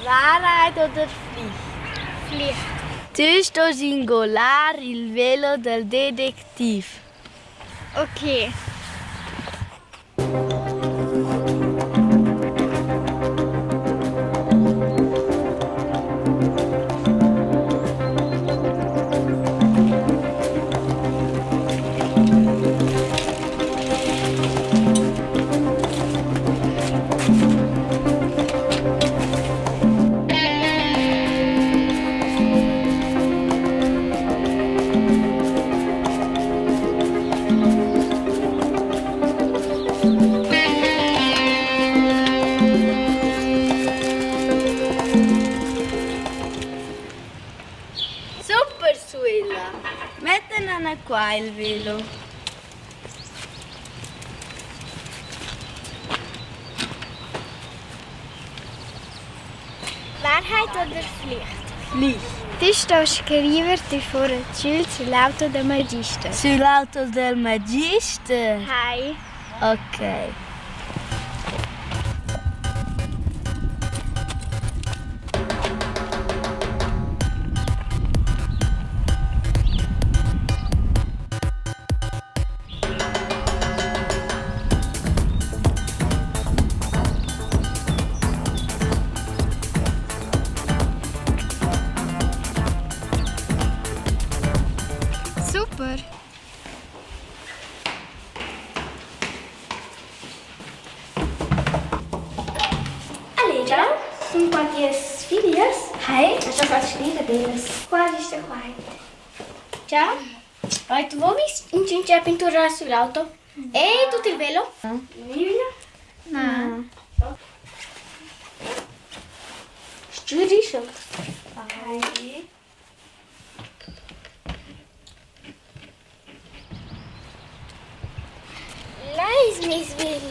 Wahrheit oder Pflicht? Pflicht. Tü stost ingolar il velo dal dedectiv. Okay. Super, Suella! Mettan ana qua il velo. Wahrheit oder Pflicht? Pflicht. Ti stos scriver ti fora tschül sull'auto da magister. Sull'auto del magister? Hai. Okay. Super! Allegra, sun qua tias figlias? Hai. Hast du fatg rir ad ellas? Qua gista quai. Ciao. Vai tu vis inchün chi ha pinturà sull'auto? E tut il velo? Na. Stürischa. Là es meis velo.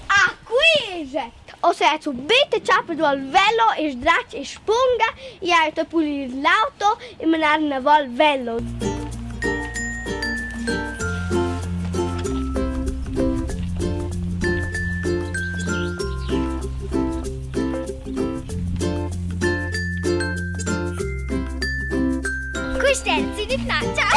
Ah, qui O sea, subito ciappa giù al velo e sdraccia e spunga e aiuta a pulire l'auto e menare una volta il velo. Quist è il di Ciao!